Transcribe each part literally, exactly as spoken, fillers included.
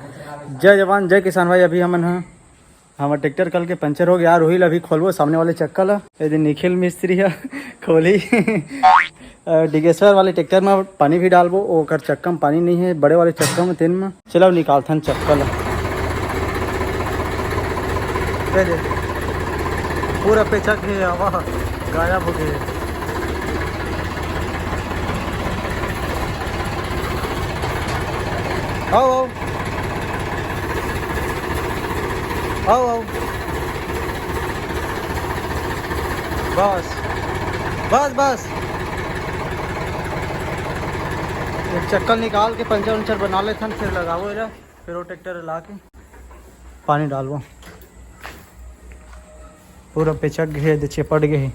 जय जवान, जय किसान भाई। अभी हमन ह, हमर ट्रैक्टर कल के पंचर हो गया, रोहिल अभी खोलबो सामने वाले चक्का ला। ये दिन निखिल मिस्त्री ह खोली। अ, डिगेश्वर वाले ट्रैक्टर में पानी भी डालबो, ओकर चक्का में पानी नहीं है, बड़े वाले चक्का में, तेन में। चलो निकालथन चक्का ला। ये दे, पूरा पेचक है, हवा गायब हो गए। आओ, आओ। आओ, आओ। बस, बस, बस। एक चक्कर निकाल के पंचर उंचर बना लेथन, फिर लगाबो एला, फिर वो ट्रैक्टर ला के पानी डालबो। पूरा पेचक गए हे, दे चेपट गए हे।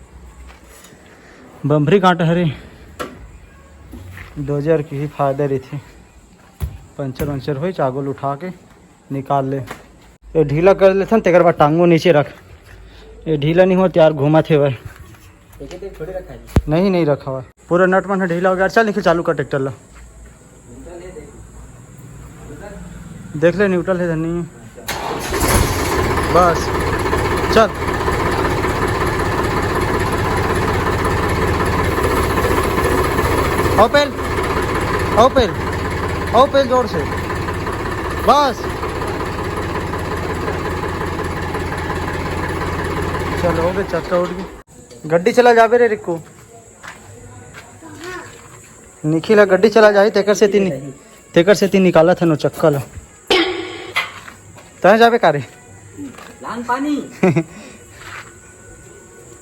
बम्भरी कांटा हरे, डोजर के ही फायदा रहिथे। पंचर वंचर होई, चागोल उठा के निकाल ले। ये ढीला कर लेथन, तेकर बाद टांगो नीचे रख। ये ढीला नहीं होत यार, घूमत हे भाई। नहीं, नहीं रखा हुआ। पूरा नट मन ह ढीला हो गया। चल निखिल, चालू कर ट्रैक्टर ला। देख ले, न्यूट्रल है धनी। बस, चल। आओ पेल, आओ पेल, आओ पेल जोर से। बस। चल, हो गए, चक्का उठ गई। गड्डी चला जाबे रे रिक्कू। निखिल ह गड्डी चला जाही, तेकर सेती नि-, तेकर सेती निकालत हन ओ चक्का ल। तह जाबे का रे? लान पानी।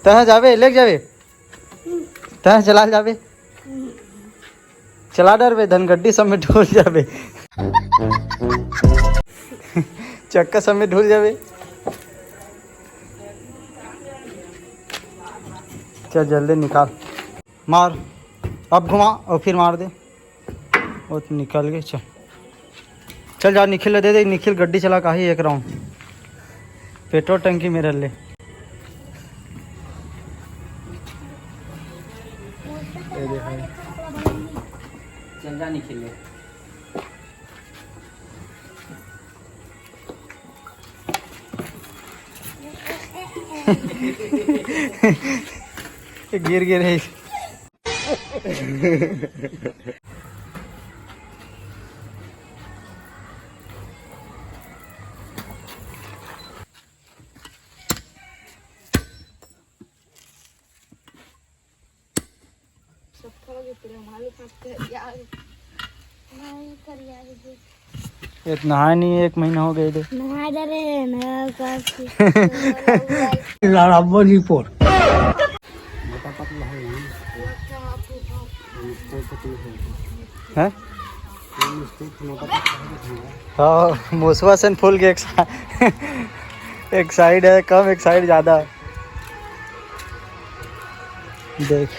तह जाबे, लेके जाबे। तह चला जाबे। चला डरबे, धन गड्डी सब में ढुल जाबे। चक्का सब में ढुल जाबे। चल जल्दी निकाल, मार, अब घुमा और फिर मार दे। वो तो निकल गए। चल, चल जा, निखिल ले दे दे, निखिल गड्डी चला के आही एक राउंड। पेट्रोल टंकी में रह ले। ये दे भाई। चल जा निखिल ले। गिर गिर है। ये तो नहाए नहीं, एक महीना हो गए थे। नहा जा रहे हैं, नहा का लड़ाबो नहीं पोर। हैं? हाँ, मोसवा सन फूल के एक सा-, एक साइड है कम, एक साइड ज्यादा। देख,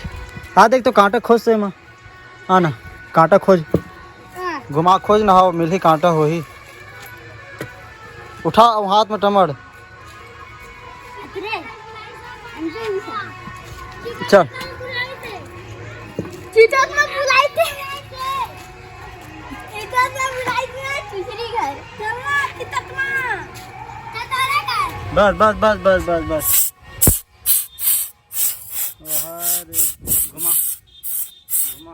आ देख तो कांटा खोज से माँ। आ ना, कांटा खोज। हाँ। घुमा खोज ना हो, मिलही कांटा होही। उठा वो हाथ में टमड़। अरे, हमसे भी सा-, चल। चीता तो बुलाई थे। चीता तो बुलाई थे, दूसरी घर। चल ना, चीता तो ना। बस, बस, बस, बस, बस, बस। वाह रे, घुमा, घुमा।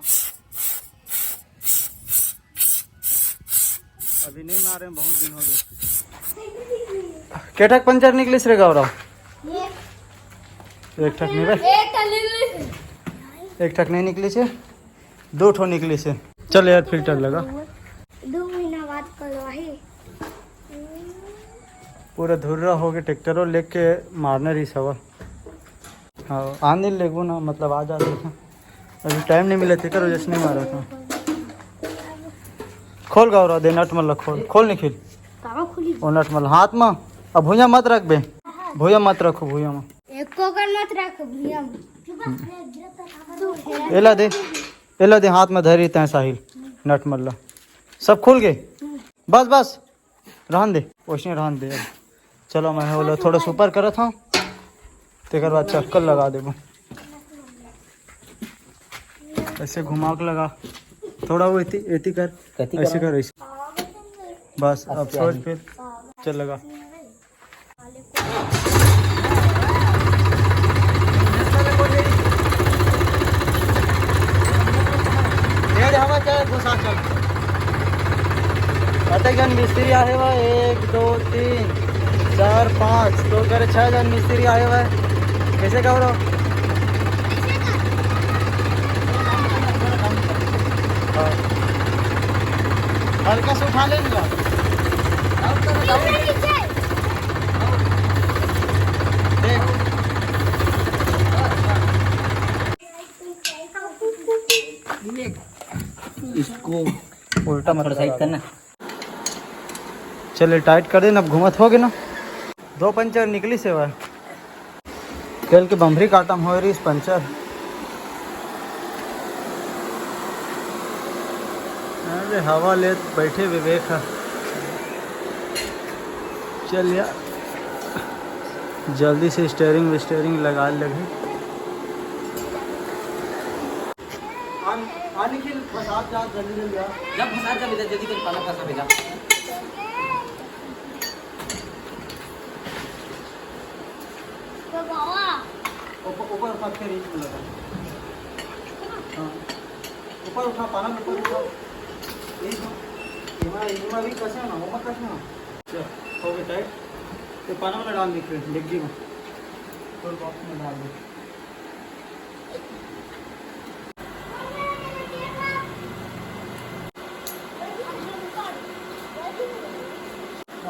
अभी नहीं मारे, बहुत दिन हो गए। के ठक पंचर निकलिस रे गौरव? एक ठक नहीं बे। एक ठक निकलिस। एक ठक नहीं निकलिस हे, दो ठो निकलिस हे। चल यार, फिल्टर लगा। दो महीना बाद कलवाही। पूरा धुर्रा हो गए, ट्रैक्टरों लेके मारना रही सवा। हाँ, आंधी लेगो ना, मतलब आ जाते थे। अभी टाइम नहीं मिला, तेकर वजह से नहीं मारा था। खोल गौरव दे, नट मल्ला खोल, खोल निखिल। कावा खुली? ओ नट मल्ला हाथ में, अब भुइया मत रख बे, भुइया मत रखो, भुइया में। एको कर मत रख भुइया में। एला दे, एला दे, हाथ में धरी तैं साहिल, नट मल्ला। सब खुल गए? बस, बस। रहन दे, वैसने रहन दे। अब चलो, मैं ओला थोड़ा सा ऊपर करत हूँ, तेकर बाद चक्कर लगा देबो। ऐसे घुमा के लगा, थोड़ा वो एती, एती कर, कथी ऐसे करब? कर, ऐसे। बस, अब सोच फिर। चल, लगा। तेज हवा क्या है, घुसा चल। अतक जन मिस्त्री आहे बा, एक, दो, तीन, चार, पाँच, तो करे छह जन मिस्त्री आहे बा। कैसे करो? हाँ। हल्का से उठा लेंगे। देख। इसको उल्टा मत थोड़ा साइड करना। चले, टाइट कर देना, अब घूमत होगे ना। दो पंचर निकली से बा। कल के बम्भरी काटा म होय रहिस पंचर। अरे, हवा लेत बैठे विवेक ह। चल यार, जल्दी से स्टीयरिंग विस्टीयरिंग लगा लगी। आ, आ निखिल, फसाद जा, जल्दी, जल्दी आ। जा फसाद जा बेटा, जल्दी कर, पाना फंसा बेटा। ऊपर, ऊपर उठा, फिर यही लगा। हाँ। ऊपर उठा, पाना ऊपर उठा। यही तो। इमा, इमा भी कसे ना, ऊपर कसे ना। चल, हो गया टाइट। तो पाना वाला डाल दे फिर, डिग्गी में। टूल बॉक्स में डाल दे।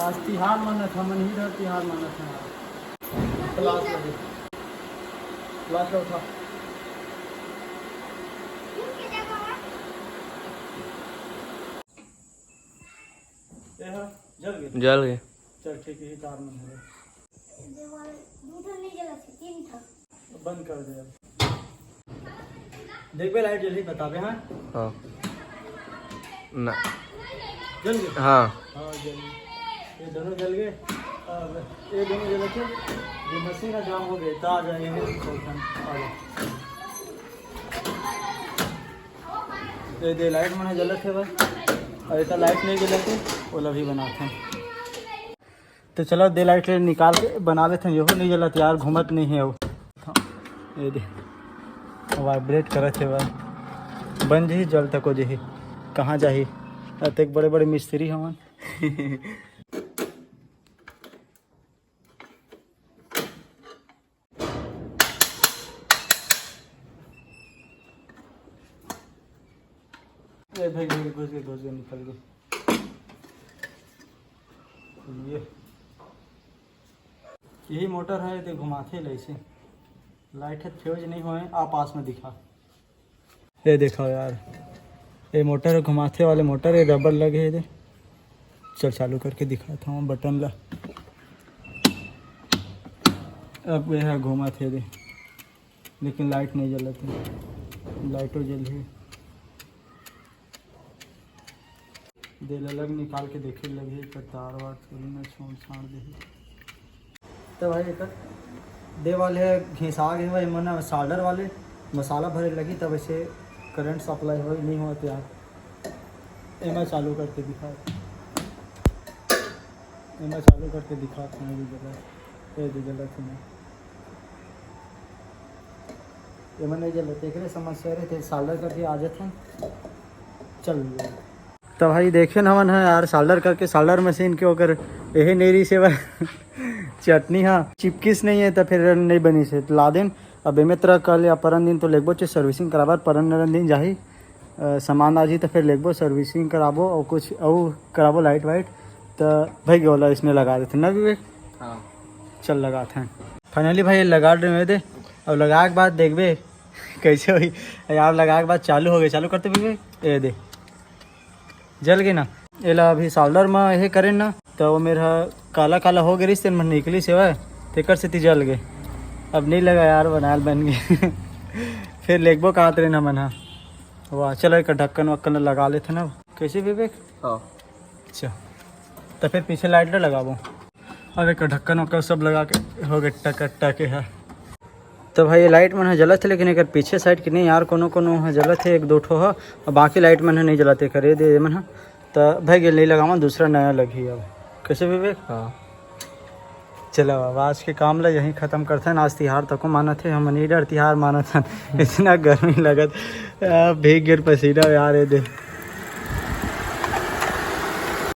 आज तिहार मनत हमन, इधर तिहार मनत हे। क्लास लगे। क्लास ला उठा। ए हा, जल गए। जल गए। चल ठीक है, ये तार मन हरे। बंद कर दे अब। देखबे लाइट जल्दी बताबे, हाँ? हाँ। ना। जल गए? हाँ। हाँ, जल गए। ये दोनों जल गए। अब ये दोनों जल गए। ये मशीन जाम हो गए, तो आ जाए, ये खोलता हूँ। आ जाओ। ये दे लाइट मन जलत हे बस। और इतना लाइट नहीं जलत हे, ओला भी बनाते हैं। तो चलो, दे लाइट ले निकाल के बना लेते हैं। यहो नहीं जलत यार, घूमत नहीं है वो। ये दे, वाइब्रेट करत हे बा। बन जही, जल तको जही, कहाँ जाही? अतेक बड़े बड़े मिस्त्री हमन। ए भाई, भाई, घुस गए, घुस गए, निकल गए। ये, यही मोटर है, तो घुमाथे ले इसे। लाइट है, फ्यूज नहीं हुए, आ पास में दिखा। ये देखो यार, ये मोटर घुमाथे वाले मोटर, ये रबर लगे हे दे। चल, चालू करके दिखाता हूँ बटन ला। अब ये है घुमाथे दे, लेकिन लाइट नहीं जलत है, लाइटो जल है। दे अलग निकाल के देखे लगे, एकर तार वार थोड़ी ना छोड़ छाड़ दे। तो भाई, एकर दे वाले घिसा गए भाई, मन साल्डर वाले मसाला भरे लगी, तब ऐसे करंट सप्लाई हो नहीं होत यार। एमा चालू करके दिखा, एमा चालू करके दिखा, ये दे जला, ये दे जला थी। एमा नहीं जलत, एकरे समस्या रहिथे, साल्डर करके आ जाथे, चल जाए। तो भाई, देखे न हमन ह यार, साल्डर करके, साल्डर मशीन के ओकर यही नहीं रहिस हे बा। चटनी हा चिपकिस नहीं है, तो फिर नहीं बनिस हे, तो ला देन। अब एमे तरह कल या परन दिन तो लेगबो चे सर्विसिंग कराबर, परन नरन दिन जाही, अ, सामान आ जी, तो फिर लेगबो, सर्विसिंग कराबो और कुछ और कराबो, लाइट वाइट। तो भाई, गोला इसमें लगा देथे ना विवेक? हाँ। चल, लगात हैं। फाइनली भाई, लगा दे, दे। अब लगा के बाद देखबे कैसे होई यार। लगा के बाद चालू हो गए, चालू करते भी। ए दे, जल गए ना। एला अभी साल्डर में ये करें ना, तो वो मेरा काला काला हो गए रिस, तेन मन निकली से वह, तेकर सेती जल गए। अब नहीं लगा यार, बनाल बन गए। फिर लेगबो कहा तेरे ना मन हा। वाह, चलो, एक ढक्कन वक्कन लगा लेते ना। कैसे विवेक? हाँ। अच्छा, तो फिर पीछे लाइट ला लगाबो। अब एक ढक्कन वक्कन सब लगा के हो गए टक टक के है। तो भाई, ये लाइट मन ह जलत हे, लेकिन एकर पीछे साइड के नहीं यार, कोनो कोनो ह जलत हे, एक दो ठो ह, और बाकी लाइट मन ह नहीं जलत हे। करे दे, ये मन ह त भई गेल, नहीं लगावन, दूसरा नया लगही अब। कैसे विवेक? हाँ। चलो, अब आज के काम ला यहीं खतम करथन। आज तिहार तको मानत हे, हमन निडर तिहार मानत हन। इतना गर्मी लगत, आ, भीग गेल पसीना यार, ये दे।